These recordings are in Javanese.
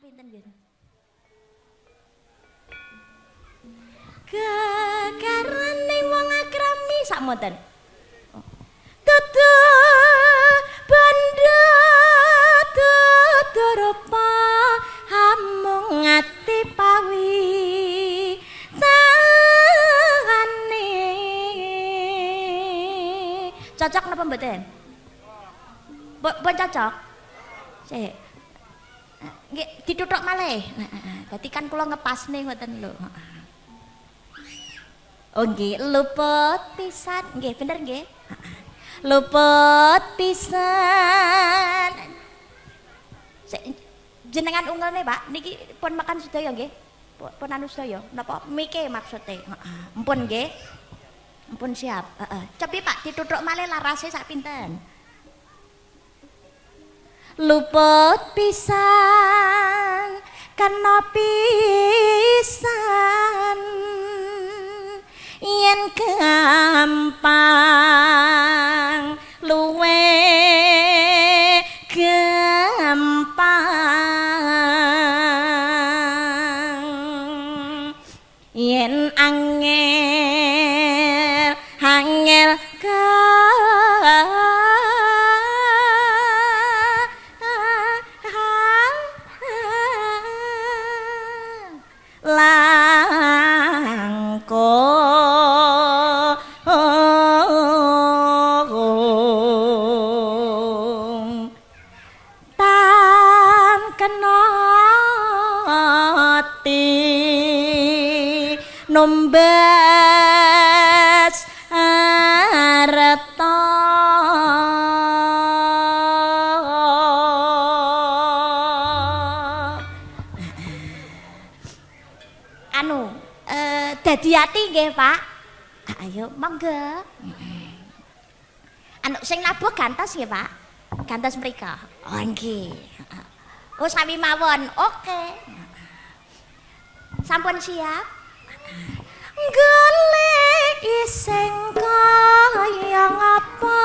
Pinten nggih? Gegarane wong akrami sak monten. Dudu bondo dudu rupa amung ati pawi tangane. Cocok napa mboten? Pun cocok. Sik. Nggih dituthuk malih. Heeh. Dadi kan kula ngepasne ngoten lho. Oh nggih, luput pisan. Nggih, bener nggih. Luput pisan. Jenengan ungelne, Pak, niki pun makan sedaya nggih? Pun anu sedaya. Napa mike maksude? Heeh. Empun nggih. Empun siap. Heeh. Cepi Pak, dituthuk malih larase sak pinten? Luput pisan kena pisan yen gampang luwe gampang yen angel angel langkung tan kena ati numbas arta. Anu dadi ati nggih Pak. Ayo monggo. Anu sing nabuh gantos nggih Pak. Gantos mriko. Oh nggih. Oh sami mawon. Oke. Sampun siap? Golek sing kaya ngapa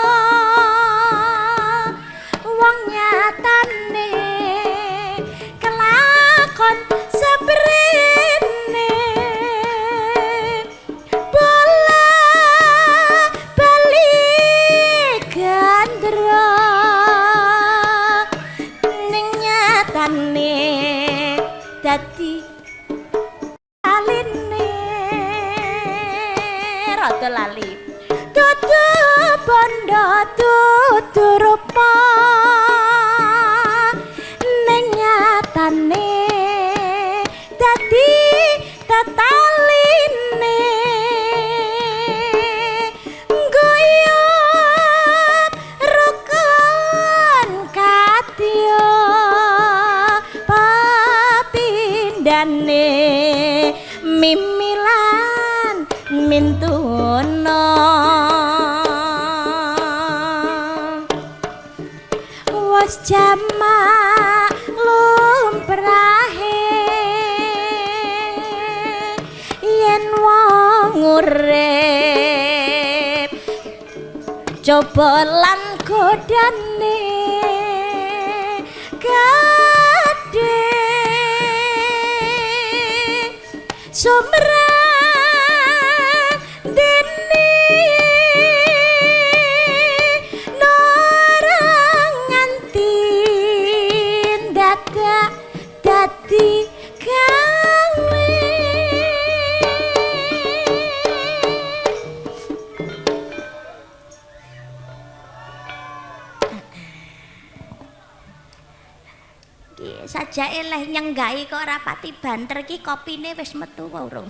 wong nyatane kelakon seprene bola bali gandra ning nyatane dadi aline rada lali dudu bondo dudu rupa ning nyatane dadi tetaline guyub rukun kadya papindane mimilan mintuna wis jamak lumrahe yen wong urip coba lan godane gedhe sumrah dene norang nganti dadak dadi gawe. Sajake leh nyenggahi kok ora pati banter iki kopine wis metu apa urung?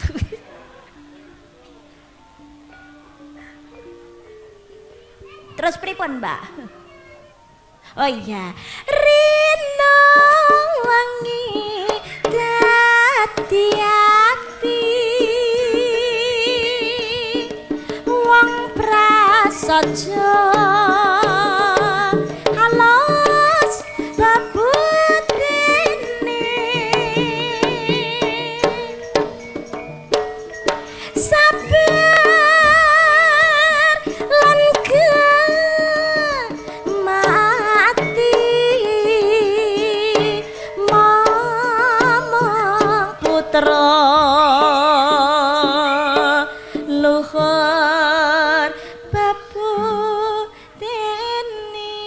Terus pripun, Mbak? Oh iya, rino wangi dadi ati wong prasaja halus babutene sabar lan mati putra luhur babu deni.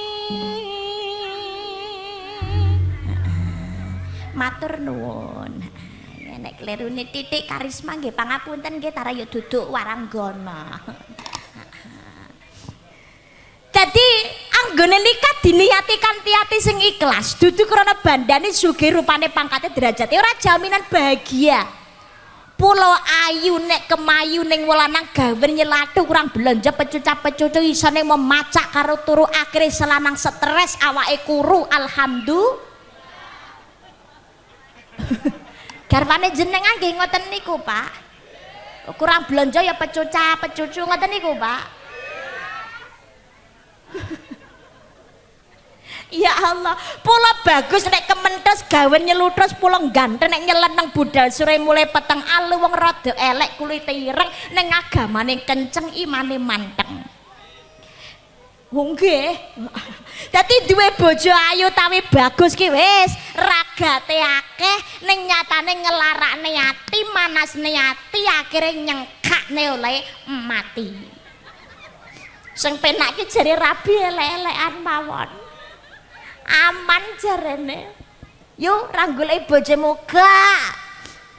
Matur nuwun. Nek klerune titik karisma nggih pangapunten nggih tara ya duduk waranggana. Dadi anggone nikah diniati kanthi ati sing ikhlas, dudu krana bandane sugih rupane pangkate derajate ora jaminan bahagia. Pulo ayu nek kemayu ning welanang gawe nyelatu kurang belanja pecuca-pecucu isone memacak karo turu akhire selanang stres awake kuru alhamdulillah. Garwane jenengan nggih ngoten niku, Pak. Kurang belanja ya pecuca-pecucu ngoten niku, Pak. Ya Allah, pula bagus nek kementes gawe nyelutus pula ganteng nek nyeleneng budal sore mulai peteng alu wong rada elek kulite ireng ning agamane kenceng imane manteng. Nggih. Dadi duwe bojo ayu tawi bagus ki wis ragate akeh ning nyatane ngelarakne ati, manasne ati akhire nyengkakne oleh mati. Sing penak ki jare rabi elek-elekan mawon. Aman jarene. Yo ra goleki bojomu gak.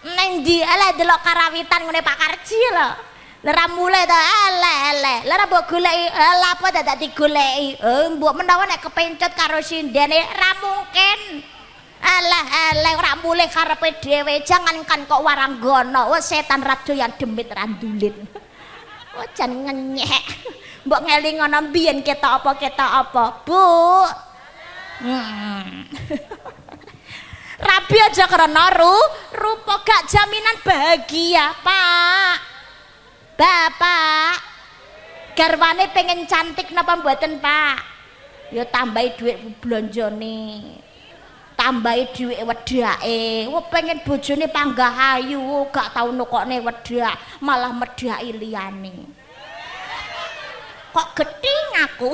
Neng ndi elek delok karawitan ngene Pak Karji lho. Lah ra mulai ta elek-elek. Lah ra mbok goleki, lha apa dadak digoleki? Mbok menawa nek kepencet karo sindene ra mungkin. Alah elek ora mulih karepe dhewe, jangankan kok waranggana. Oh setan ra doyan demit ra ndulit. Oh jan ngenyek. Mbok ngelingono mbiyen ketok apa, Bu. Rabi aja karena rupa gak jaminan bahagia, Pak. Bapak garwane pengen cantik napa mboten, Pak? Ya tambahi dhuwit blonjone. Tambahi dhuwit wedake. Wah pengen bojone panggah ayu, gak tau nukokne wedak, malah medhaki liyane. Kok gething aku.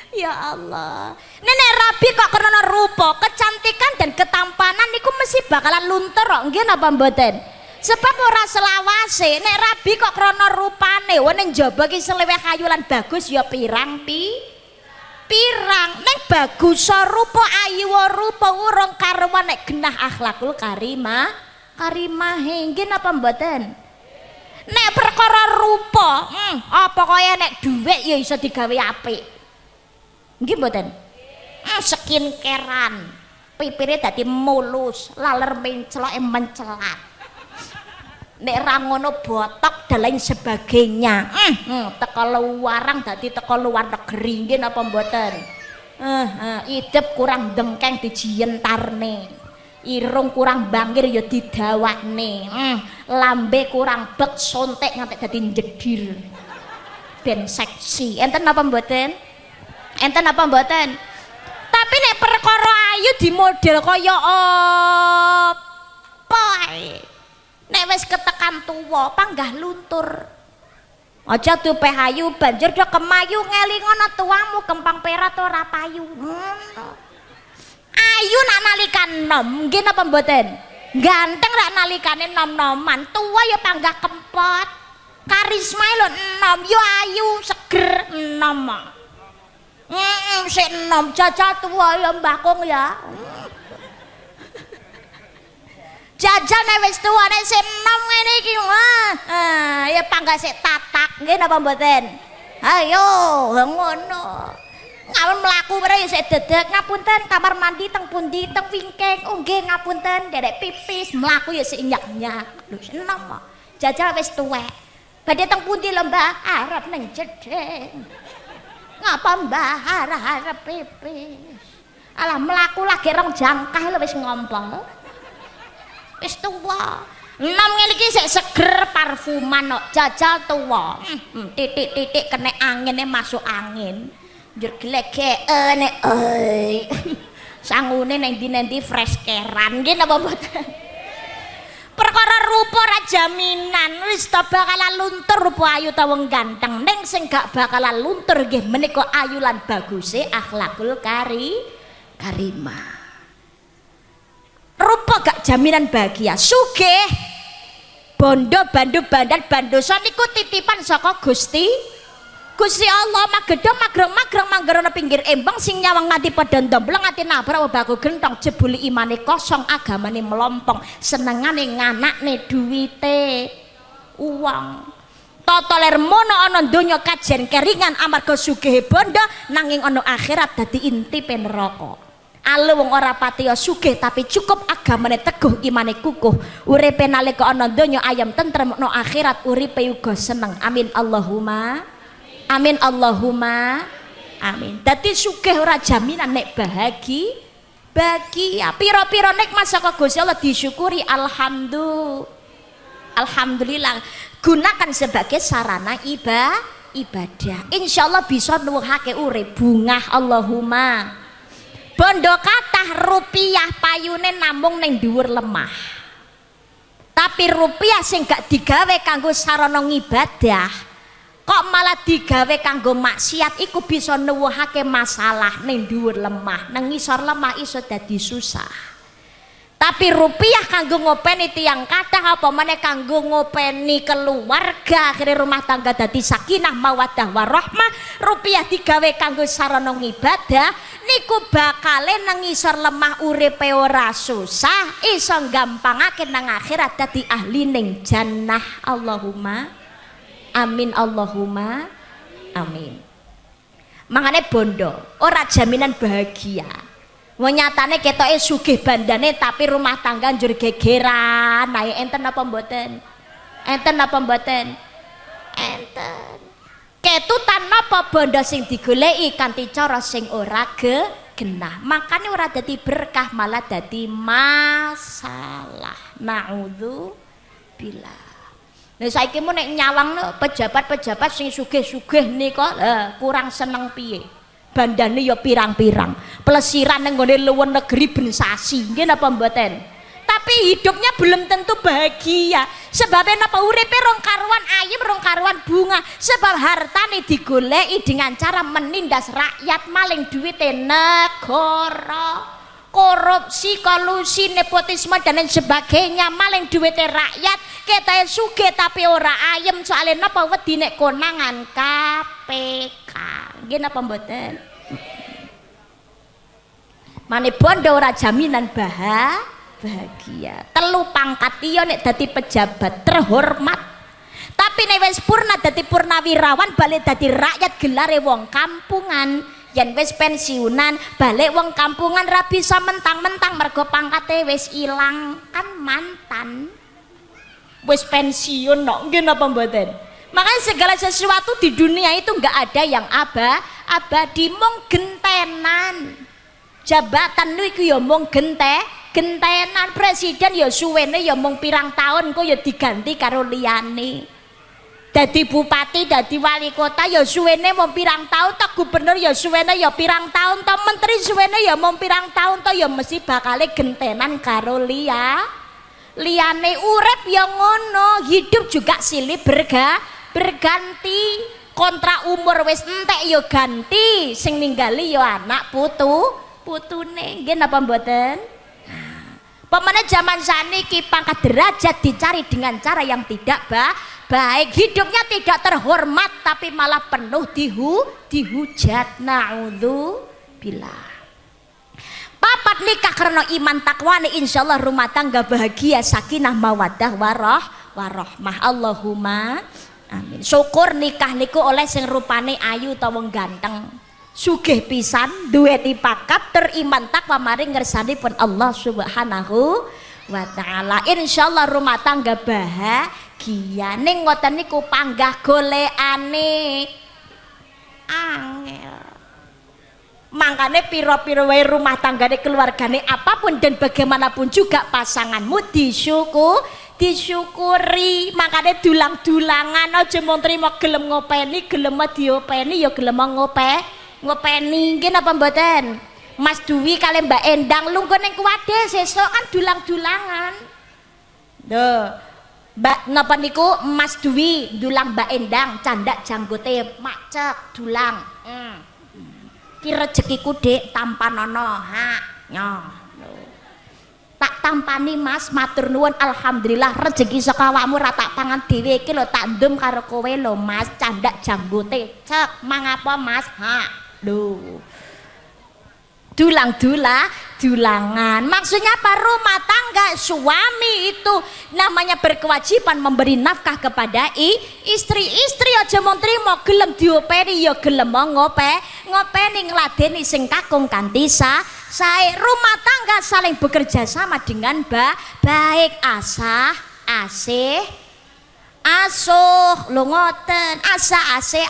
Ya Allah. Nenek rabi kok karena rupa, kecantikan dan ketampanan niku mesti bakalan luntur kok, nggih napa mboten? Sebab ora selawase, nek rabi kok krana rupane, wah ning njaba ki seleweh ayu lan bagus ya pirang pirang. Ning bagus rupa ayu rupa urung karuan nek genah akhlakul karimah, karimah nggih napa mboten? Nek perkara rupa, apa kaya nek dhuwit ya iso digawe apik. Nggih mboten? Skincarean, pipire dadi mulus, laler mencloke mencelat. Nek ra ngono botok dan lain sebagainya. Teko luarang dadi teko luar negeri nggih napa mboten? Idep kurang dengkeng dijientarne. Irung kurang bangir ya didawakne. Lambe kurang bek sontek nganti dadi njedir. Ben seksi. Enten napa mboten? Enten apa mboten? Tapi nek perkara ayu di model kaya apa ae. Nek wis ketekan tuwa panggah luntur. Aja dupeh ayu banjur do kemayu ngelingono tuamu kempang perat ora payu. Ayu nak nalikan nom, nggih napa mboten? Ganteng nak nalikane nom-noman, tuwa ya panggah kempot. Karismae lho enom, yo ayu seger enom. Sik enom jajal tuwa ya Mbah Kung ya. Jajal nek wis tuwa nek sik enom ngene iki ya panggah sik tatak nggih napa mboten? Ayo ngono. Ngawon mlaku bare ya sik dedeg ngapunten kamar mandi teng pundi teng wingking. Oh nggih ngapunten nderek pipis mlaku ya sik nyak-nyak. Lho enom kok. Jajal wis tuwek. Badhe teng pundi lho Mbah? Arep ning jedhing. Ngapa Mbah arep pipis? Alah mlaku lagi rong jangkah lho wis ngompol. Wis tuwa. Enom ngene iki sik seger parfuman kok, jajal tuwa. Titik-titik kena angine masuk angin. Njur glegeken oi. Sangune nang ndi-ndi fresh keran nggih napa mboten? Perkara rupa ora jaminan wis ta bakalan luntur rupa ayu ta wong ganteng. Ning sing gak bakalan luntur nggih menika ayu lan baguse akhlakul karimah. jaminan bahagia. Sugih bondo bandu bandar bandosa niku titipan saka Gusti Gusti Allah. Magedhong magrong-magrong manggerono pinggir embong sing nyawang nganti padha ndomblong nganti nabrak baku gentong, jebule imane kosong, agamane melompong, senengane nganakne duwite uang. Tata lermono ana donya kajen keringan amarga sugihe bondo, nanging ana akhirat dadi intipe neraka. Alu wong ora patiya sugih tapi cukup agamane teguh, imane kukuh, uripe nalika ana donya ayem tentrem, ana akhirat uripe uga seneng. Amin Allahumma amin Allahumma amin. Dadi sugih ora jaminan nek bahagia. Bahagia pira-pira nikmat saka Gusti Allah disyukuri, alhamdulillah. Alhamdulillah. Gunakan sebagai sarana ibadah. Insyaallah bisa nuwuhake urip bungah Allahumma. Bondo kathah rupiah payune namung ning dhuwur lemah. Tapi rupiah sing gak digawe kanggo sarana ngibadah, kok malah digawe kanggo maksiat, iku bisa nuwuhake masalah ning dhuwur lemah, nang ngisor lemah iso dadi susah. Tapi rupiah kanggo ngopeni tiyang kathah, apa meneh kanggo ngopeni keluarga, akhirnya rumah tangga dadi sakinah mawaddah warahmah. Rupiah digawe kanggo sarana ngibadah niku bakale nang ngisor lemah uripe ora susah, iso gampangake nang akhirat dadi ahli ning jannah. Allahumma amin Allahumma amin. Mangane bondo ora jaminan bahagia. Wong nyatane ketoke sugih bandane tapi rumah tangga njur gegeran. Ae enten apa mboten? Enten apa mboten? Enten. Ketutan napa bondo sing digoleki kanthi cara sing ora genah. Makane ora dadi berkah, malah dadi masalah. Naudzubillah. Nah saiki mu nek nyawang pejabat-pejabat sing sugih-sugih nika kurang seneng piye? Bandane ya pirang-pirang, plesiran nang nggone luar negeri ben sasi, nggih napa mboten? Tapi hidupnya belum tentu bahagia. Sebabnya napa? Uripe rong karuan ayem, rong karuan bunga. Sebab hartane digoleki dengan cara menindas rakyat, maling duwite negara, korupsi, kolusi, nepotisme dan lain sebagainya, maling duwite rakyat. Ketoke sugih tapi ora ayem, soalnya napa? Wedi nek konangan KPK. Nggih napa mboten? Mane bondo ora jaminan bahagia. Telu pangkat iya nek dadi pejabat terhormat. Tapi nek wis purna dadi purnawirawan balik dadi rakyat gelare wong kampungan. Yen wis pensiunan balik wong kampungan ra bisa mentang-mentang mergo pangkate wis ilang, kan mantan. Wis pensiun no, nggih napa mboten? Makanya segala sesuatu di dunia itu enggak ada yang abadi, mung gentenan. Jabatan niku ya mung gentenan. Presiden ya suwene ya mung pirang tahun kok ya diganti karo liyane. Dadi bupati, dadi wali kota ya suwene mung pirang tahun, toh gubernur ya suwene ya pirang tahun, toh menteri suwene ya mung pirang tahun, toh ya mesti bakale gentenan karo liyane. Urip ya ngono, hidup juga silih berganti. Kontrak umur wis entek ya ganti, sing ninggali ya anak putune. Nggih napa mboten? Pemene zaman saniki pangkat derajat dicari dengan cara yang tidak baik, hidupnya tidak terhormat tapi malah penuh dihujat. Naudzubillah. Papat nikah karena iman takwane, insyaallah rumah tangga bahagia, sakinah mawaddah warahmah. Allahumma amin. Syukur nikah niku oleh sing rupane ayu utawa ganteng, sugih pisan, duweni pakat, teriman takwa maring ngersanipun Allah Subhanahu wa taala. Insyaallah rumah tangga bahagia. Ning ngoten niku panggah golekane angel. Mangkane pira-pira wae rumah tanggane, keluargane, apapun dan bagaimanapun juga pasanganmu disyukuri. Makane dulang-dulangan aja mung trimo gelem ngopeni, gelem diopeni ya gelem ngopeni. Nggih napa mboten? Mas Dwi kali Mbak Endang lungguh ning kuwade sesuk kan dulang-dulangan. Lho, Mbak napa niku Mas Dwi dulang Mbak Endang candak janggote macek dulang. Ki rezekiku Dik tampanono. Ha, nyoh. Tak Tampani Mas, matur nuwun, alhamdulillah rezeki saka awakmu ra tak pangan dhewe iki lho, tak ndum karo kowe lho Mas, candak janggote. Cek, mangapa Mas? Ha. Lho. Dulang-dula, dulangan. Maksudnya apa? Rumah tangga suami itu namanya berkewajiban memberi nafkah kepada istri. Istri aja mung trimo, gelem diopeni ya gelem ngopeni, ngladeni sing kakung kanthi sae. Rumah tangga saling bekerja sama dengan baik, asah, asih, asuh. Lho ngoten, asah, asih,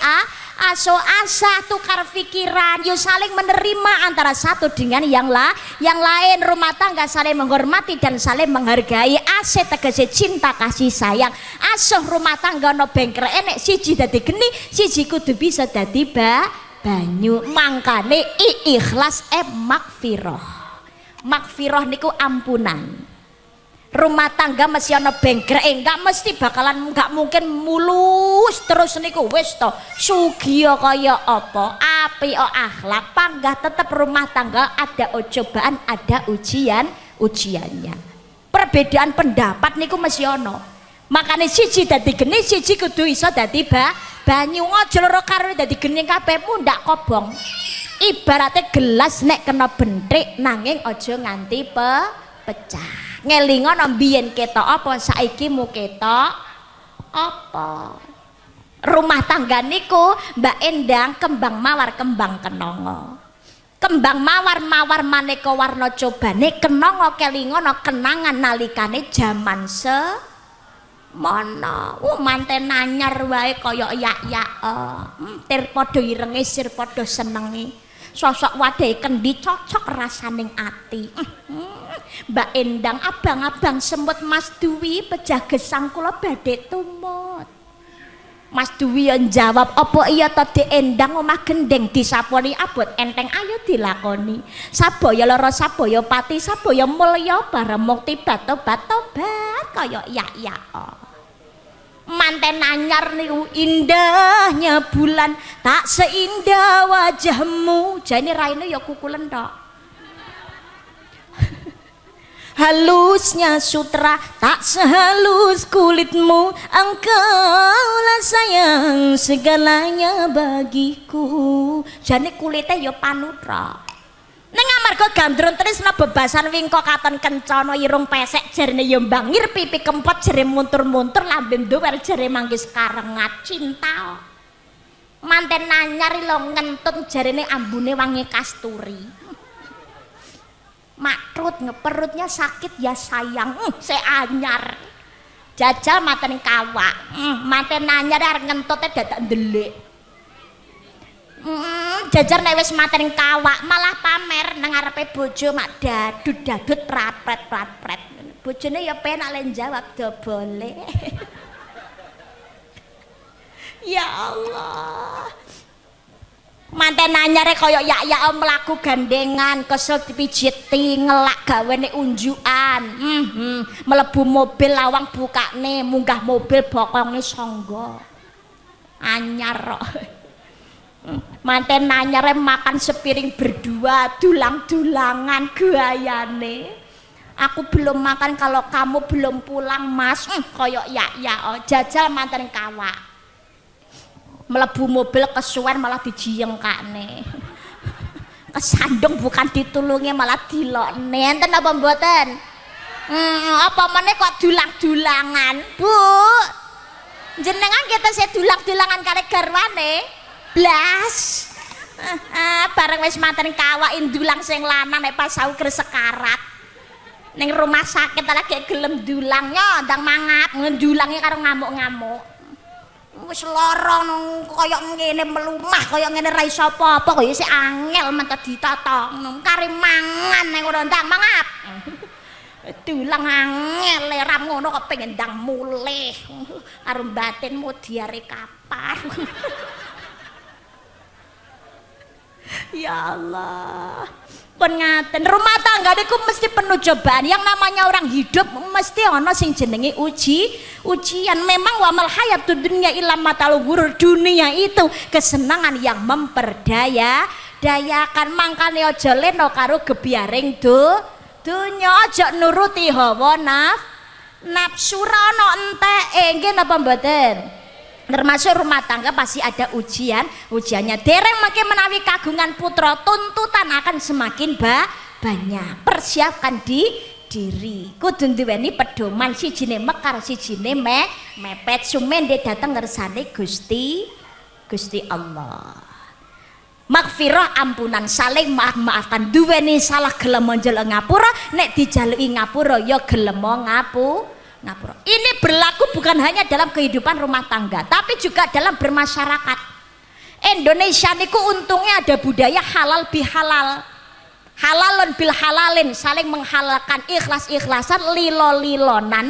asuh, asah, tukar pikiran, yo saling menerima antara satu dengan yang lain. Rumah tangga saling menghormati dan saling menghargai. Asih tegese cinta kasih sayang. Asuh rumah tangga no bengkrek enek siji dadi geni, siji kudu bisa dadi banyu. Mangkane ikhlas makfiroh. Makfiroh niku ampunan. Rumah tangga mesti ana bengkreke, enggak mesti bakalan, enggak mungkin mulus terus niku wis to. Sugiya kaya apa, apik akhlak, panggah tetep rumah tangga ada cobaan, ada ujian, ujiannya. Perbedaan pendapat niku mesti ana. Makane siji dadi geni, siji kudu iso dadi banyu. Aja loro karo dadi geni kabeh, mundhak kobong. Ibarate gelas nek kena benthik nanging aja nganti pecah. Ngelingono mbiyen ketok apa, saiki mu ketok apa. Rumah tangga niku Mbak Endang kembang mawar kembang kenanga. Kembang mawar mawar maneka warna cobane, kenanga kelingono kenangan nalikane jaman semono. Manten anyar wae kaya yak-yak. Tir padha irenge, sir padha senenge. Sosok wadahe kendi cocok rasaning ati. Mbak Endang abang-abang semut Mas Dwi pejah gesang kula badhe tumut. Mas Dwi yang jawab, apa iya to Dek Endang, omah gendeng disaponi abot enteng ayo dilakoni. Sabaya lara sabaya pati sabaya mulya bareng mukti batobat tobat kaya yak-yak. Manten anyar niku indahnya bulan tak seindah wajahmu. Jane raine ya kukulen tok. Halusnya sutra tak sehalus kulitmu, engkaulah sayang segalanya bagiku. Jane kulite ya panutra. Ning amarga gandrung tresna bebasan wingko katon kencana, irung pesek jarene ya mbangir, pipi kempot jere muntur-muntur, lambe nduwer jere manggis karengat cinta. Manten anyar lho ngentut jarene ambune wangi kasturi. Makrut perutnya sakit ya sayang, sik anyar. Jajal manten kawak, manten anyar arep ngentute dadak ndelik. Jajar nek wis manten kawak malah pamer nang ngarepe bojo mak dadut-dadut prapret-prapret. Bojone ya penak le jawab do boleh. Ya Allah. Manten anyare kaya yak-yak mlaku gandengan, kesel dipijiti, ngelak gawene unjukan. Mlebu mobil lawang bukakne, munggah mobil bokonge sangga. Anyar kok. Manten anyare makan sepiring berdua, dulang-dulangan gayane. Aku belum makan kalau kamu belum pulang, Mas. Kaya yak-yak jajal manten kawak. Mlebu mobil kesuwen malah dijiyengkane. Kesandung bukan ditulungi malah dilokne. Enten apa mboten? Apa meneh kok dulang-dulangan, Bu? Jenengan kita sing dulang-dulangan kali garwane. Blas. Bareng wis manten kawak ndulang sing lanang nek pas aku sekarat. Ning rumah sakit lagi gelem dulang yo ndang mangap, ndulange karo ngamuk-ngamuk. Wis lara kaya ngene melumah kaya ngene ra iso apa-apa kaya sik angel men ditata kare mangan ning ngono ndang mangap. Dulang angel ram ngono kok pengen ndang mulih karo batinmu diare kapan. Ya Allah. Pun ngaten, rumah tangga niku mesti penuh cobaan. Yang namanya orang hidup mesti ana sing jenenge ujian. Memang wamal hayatud dunya illa matalul ghurur. Dunia itu kesenangan yang memperdaya dayakan. Mangkane aja lena karo gebyaring dunya. Donya aja nuruti hawa nafsu, ra ana enteke, nggih napa mboten? Termasuk rumah tangga pasti ada ujian, ujiannya. Dereng mangke menawi kagungan putra, tuntutan akan semakin banyak. Persiapkan di diri. Kudu duweni pedoman, sijine mekar, sijine mepet, sumende dateng ngersane Gusti Gusti Allah. Makfirah, ampunan, saling maaf-maafkan. Duweni salah gelem njaluk ngapura, nek dijaluki ngapura ya gelem ngapura. Ini berlaku bukan hanya dalam kehidupan rumah tangga, tapi juga dalam bermasyarakat. Indonesia niku untungnya ada budaya halal bihalal. Halalun bil halalin, saling menghalalkan, ikhlas-ikhlasan, lilo-lilonan.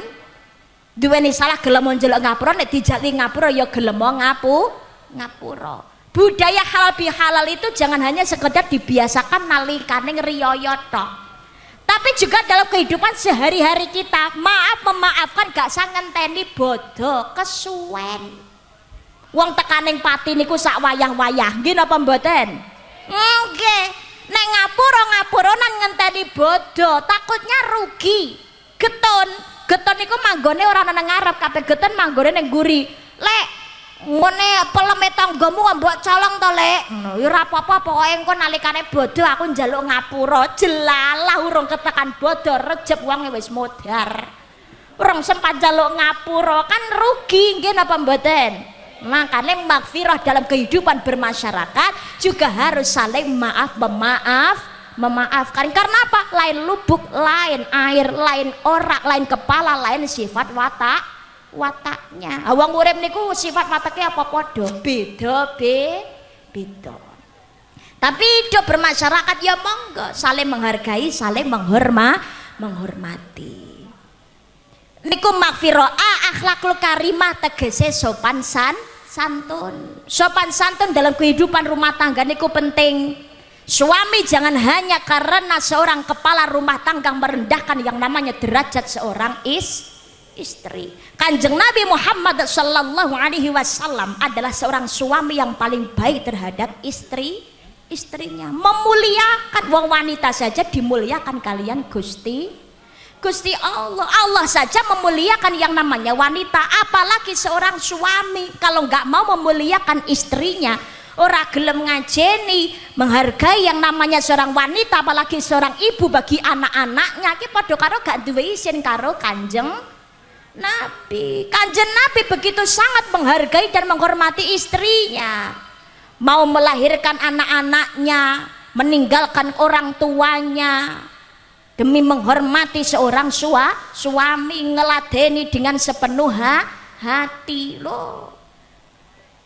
Duweni salah gelem njaluk ngapura, nek dijaluki ngapura ya gelem ngapura. Budaya halal bihalal itu jangan hanya sekedar dibiasakan nalikane riyaya tok. Tapi juga dalam kehidupan sehari-hari kita, maaf memaafkan, gak usah ngenteni bodo, kesuwen. Wong tekaning pati niku sak wayah-wayah, nggih napa mboten? Nggih. Nek ngapura ngapuronan ngenteni bodo, takutnya rugi. Getun, getun niku manggone ora ana nang ngarep, kabeh getun manggone ning mburi. Lek ngene peleme tanggamu mbok colong to, Lek. Ngono. Ya ora apa-apa, pokoke engko nalikane bodo aku njaluk ngapura. Jelalah urung ketekan bodo, rejeb wonge wis modar. Urung sempat njaluk ngapura, kan rugi, nggih napa mboten? Makanya makfirah dalam kehidupan bermasyarakat juga harus saling maaf memaafkan. Karena apa? Lain lubuk, lain air, lain orak, lain kepala, lain sifat wataknya. Wong urip niku sifat wataknya apa padha? Beda beda. Tapi hidup bermasyarakat ya monggo saling menghargai, saling menghormati. Niku makfirah. Akhlakul karimah tegese sopan santun. Sopan santun dalam kehidupan rumah tangga niku penting. Suami jangan hanya karena seorang kepala rumah tangga merendahkan yang namanya derajat seorang istri. Kanjeng Nabi Muhammad Sallallahu Alaihi Wasallam adalah seorang suami yang paling baik terhadap istrinya. Memuliakan wong wanita saja dimuliakan kalian Gusti Gusti Allah. Allah saja memuliakan yang namanya wanita, apalagi seorang suami kalau nggak mau memuliakan istrinya, ora gelem ngajeni, menghargai yang namanya seorang wanita, apalagi seorang ibu bagi anak-anaknya, ki padha karo gak duwe isin karo Kanjeng Nabi. Kanjeng Nabi begitu sangat menghargai dan menghormati istrinya. Mau melahirkan anak-anaknya, meninggalkan orang tuanya demi menghormati seorang suami, ngeladeni dengan sepenuh hati loh.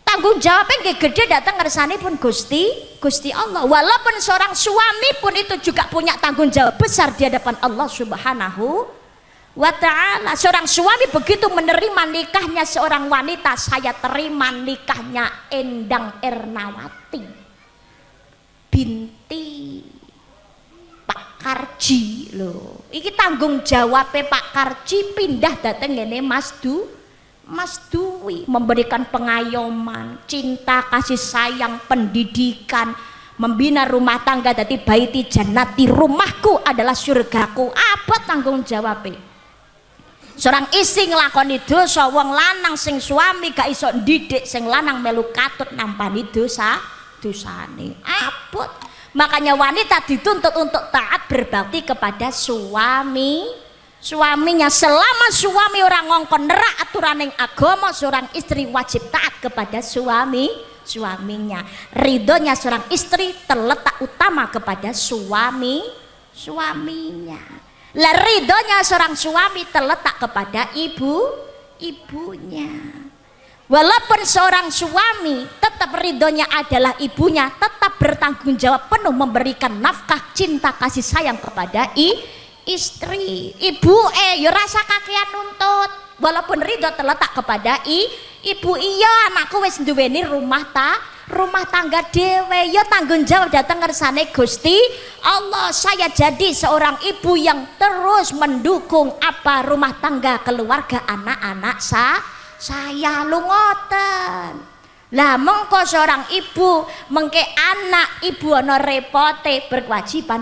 Tanggung jawabnya nggih gede dateng pun Gusti Gusti Allah. Walaupun seorang suami pun itu juga punya tanggung jawab besar di hadapan Allah Subhanahu wa Ta'ala. Seorang suami begitu menerima nikahnya seorang wanita, saya terima nikahnya Endang Ernawati binti Pak Karji loh. Iki tanggung jawabnya Pak Karji pindah dateng ngene Mas Dwi, memberikan pengayoman, cinta, kasih sayang, pendidikan, membina rumah tangga dadi baiti jannati, rumahku adalah surgaku. Apa tanggung jawabnya? Seorang istri nglakoni dosa, wong lanang sing suami gak iso ndidik, sing lanang melu katut nampani dosane. Abot. Makanya wanita dituntut untuk taat berbakti kepada suaminya. Selama suami ora ngongkon nerak aturaning agama, seorang istri wajib taat kepada suaminya. Ridhonya seorang istri terletak utama kepada suaminya. Lah, ridhonya seorang suami terletak kepada ibunya. Walaupun seorang suami tetap ridhonya adalah ibunya, tetap bertanggung jawab penuh memberikan nafkah, cinta, kasih sayang kepada istri. Ibu ya rasah kakean nuntut. Walaupun ridho terletak kepada ibu, iya anakku wis duweni rumah tangga dhewe, ya tanggung jawab dateng ngersane Gusti Allah. Saya jadi seorang ibu yang terus mendukung apa rumah tangga, keluarga, anak-anak saya lu ngoten. Lah mengko seorang ibu mengke anak ibu ana repote berkewajiban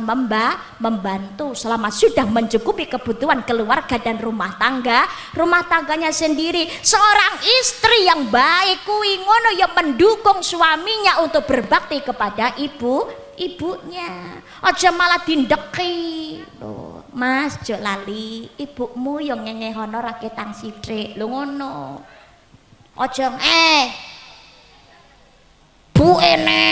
membantu selama sudah mencukupi kebutuhan keluarga dan rumah tangganya sendiri. Seorang istri yang baik kuwi ngono ya mendukung suaminya untuk berbakti kepada ibunya. Aja malah dindeki. Lho, Mas, aja lali, ibumu yang ngengehono ra ketang sithik. Lho ngono. Aja bu ene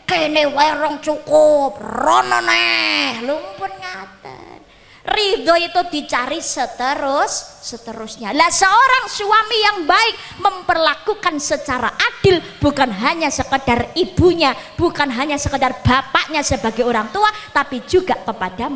kene wae rong cukup rono neh. Lho pun ngaten. Ridho itu dicari seterusnya. Lah seorang suami yang baik memperlakukan secara adil bukan hanya sekedar ibunya, bukan hanya sekedar bapaknya sebagai orang tua, tapi juga kepada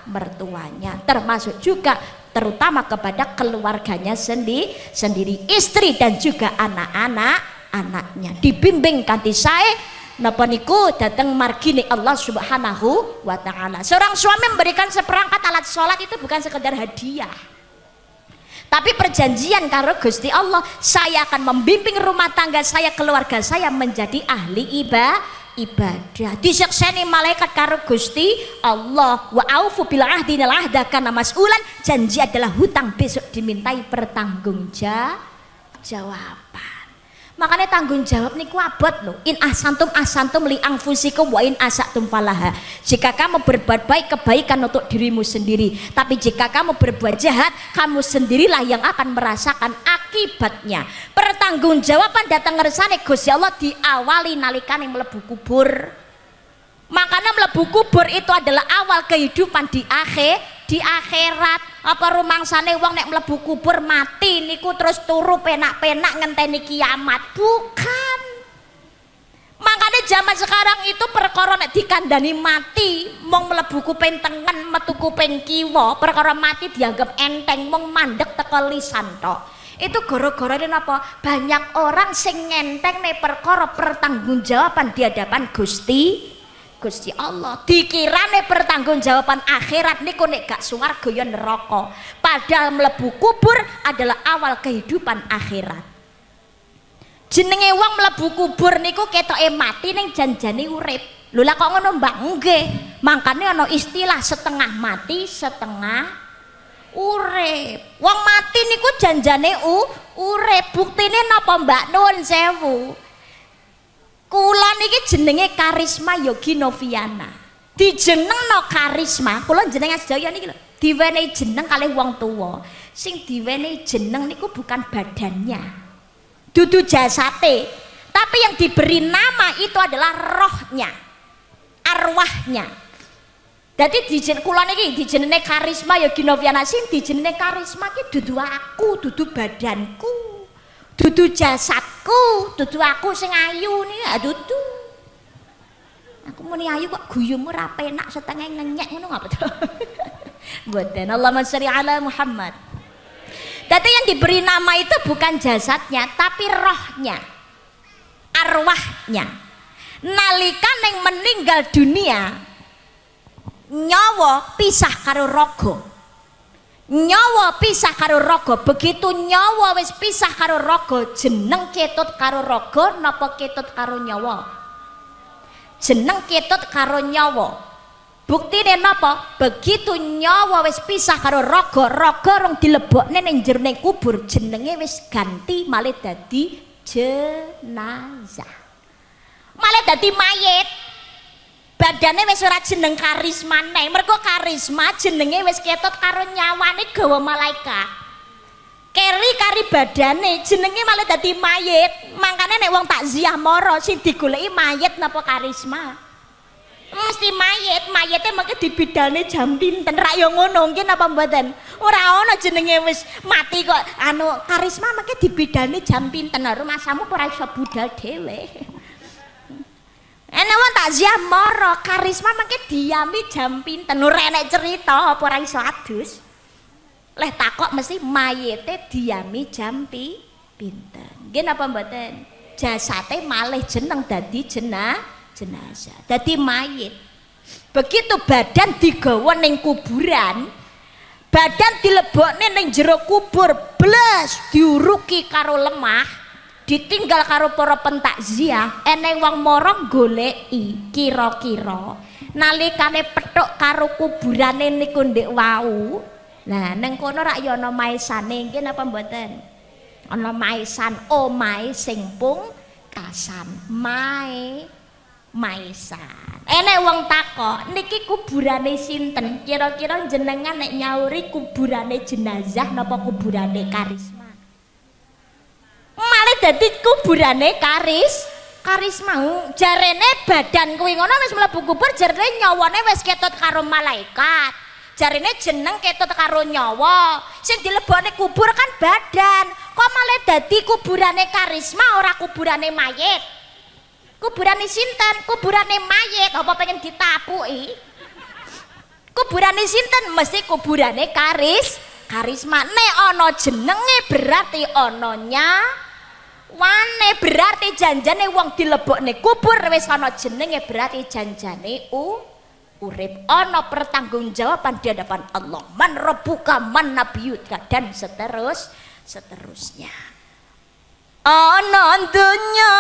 mertuanya, termasuk juga terutama kepada keluarganya sendiri, istri dan juga anak-anak anaknya. Dibimbing kanthi sae napa niku dateng margine Allah Subhanahu wa taala. Seorang suami memberikan seperangkat alat sholat itu bukan sekedar hadiah, tapi perjanjian karo Gusti Allah, saya akan membimbing rumah tangga saya, keluarga saya menjadi ahli ibadah. Disekseni malaikat karo Gusti Allah. Wa aufu bil ahdi innal ahda kana mas'ulan. Janji adalah hutang, besok dimintai pertanggung jawaban. Makanya tanggung jawab niku abot loh. In ahsantum ahsantum li anfusikum wa in asatum falaha. Jika kamu berbuat baik, kebaikan untuk dirimu sendiri. Tapi jika kamu berbuat jahat, kamu sendirilah yang akan merasakan akibatnya. Pertanggungjawaban dateng ngersane Gusti Allah diawali nalikane mlebu kubur. Makanya mlebu kubur itu adalah awal kehidupan di akhirat. Apa rumangsane wong nek mlebu kubur mati niku terus turu penak-penak ngenteni kiamat? Bukan. Makanya zaman sekarang itu perkara nek dikandani mati mong mlebu kuping tengen metu kuping kiwa, perkara mati dianggap enteng mong mandek teko lisan tok. Itu gara-gara napa? Banyak orang sing ngenteng nek perkara pertanggungjawaban di hadapan Gusti Allah. Dikirane pertanggungjawaban akhirat niku nek gak swarga ya neraka. Padahal mlebu kubur adalah awal kehidupan akhirat. Jenenge wong mlebu kubur niku ketoke mati ning janjane urip. Lho lah kok ngono Mbak? Nggih. Mangkane ana istilah setengah mati, setengah urip. Wong mati niku janjane urip. Buktine napa Mbak? Nuwun sewu. Kula niki jenenge Karisma Yogi Noviana. Dijenengno Karisma, kula jenengan sedaya niki lho, diwenehi jeneng kalih wong tuwa. Sing diwenehi jeneng niku bukan badannya, dudu jasate, tapi yang diberi nama itu adalah rohnya, arwahnya. Dadi dijen kula niki dijenenge Karisma Yogi Noviana, sing dijenenge Karisma ki dudu aku, dudu badanku, dudu jasadku, dudu aku sing ayu niki, dudu. Aku muni ayu kok guyumu ora penak setengah ngenyek ngono ngapa to? Mboten. Allahumma sholli ala Muhammad. Dadi yang diberi nama itu bukan jasadnya, tapi rohnya, arwahnya. Nalikane meninggal dunia, nyawa pisah karo raga. Nyawa pisah karo raga. Begitu nyawa wis pisah karo raga, jeneng ketut karo raga napa ketut karo nyawa? Jeneng ketut karo nyawa. Buktine napa? Begitu nyawa wis pisah karo raga, raga rong dilebokne ning jerone kubur, jenenge wis ganti malih dadi jenazah. Malih dadi mayit. Badane wis ora jeneng Karisma neh. Mergo Karisma jenenge wis ketut karo nyawane gawa malaikat. Keri kari badane jenenge malah dadi mayit. Mangkane nek wong takziah mara sing digoleki mayit napa Karisma? Mesti mayit. Mayite mengke dibidalne jam pinten rak ya ngono nggih napa mboten? Ora ana jenenge wis mati kok anu Karisma mengke dibidalne jam pinten, rumasamu ora iso budal dhewe. Enek wong takziah mara Karisma mengke diami jam pinten, ora enek cerita apa ora iso adus. Leh takok mesti mayite diami jam pinten. Nggih napa mboten? Jasate malih jeneng dadi jenazah, dadi mayit. Begitu badan digawa ning kuburan, badan dilebokne ning jero kubur, bles diuruki karo lemah. Ditinggal karo para pentakziah, eneng wong mara goleki kira-kira nalikane pethuk karo kuburane niku ndek wau. Nah, neng kono rak ya ana maesane nggih napa mboten? Ana maesan, omahe sing pungkasan, mae maesan. Enek wong takok, niki kuburane sinten? Kira-kira jenengan nek nyauri kuburane jenazah napa kuburane Karisma? Malah dadi kuburane Karisma. Jarene badan kuwi ngono wis mlebu kubur, jarene nyawane wis ketut karo malaikat. Jarene jeneng ketut karo nyawa. Sing dilebokne kubur kan badan. Kok malah dadi kuburane Karisma ora kuburane mayit? Kuburane sinten? Kuburane mayit. Apa pengen ditapuki? Kuburane sinten? Mesti kuburane Karisma. Nek ana jenenge berarti ana nyawane, berarti janjane wong dilebokne kubur wis ana jenenge, berarti janjane urip, ana pertanggungjawaban di hadapan Allah. Man rabbuka, man nabiyuka, dan seterusnya. Ana donya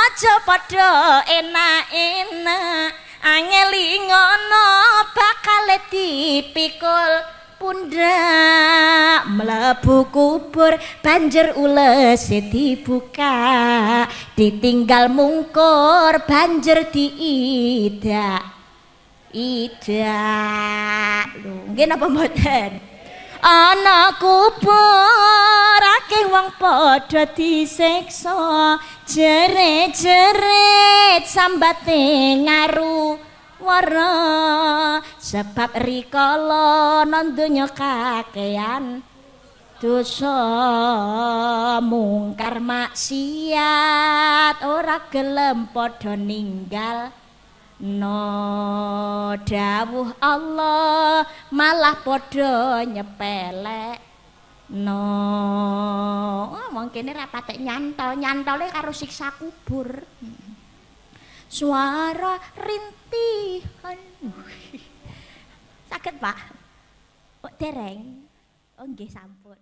aja padha enak-enak, angeli ngono bakal dipikul pundak, mlebu kubur banjur ulese dibuka, ditinggal mungkur banjur diidak idak. Lho nggih napa mboten? Ana kubur akeh wong padha disiksa, jeret-jeret sambate ngaru wara, sebab rikala nang donya kakean dosa, mungkar maksiat ora gelem padha ninggal no dawuh Allah, malah padha nyepelek no. Wong kene ra patek nyantol, nyantole karo siksa kubur. Suara rintihan. Saged, Pak? Oh, dereng. Oh nggih sampun.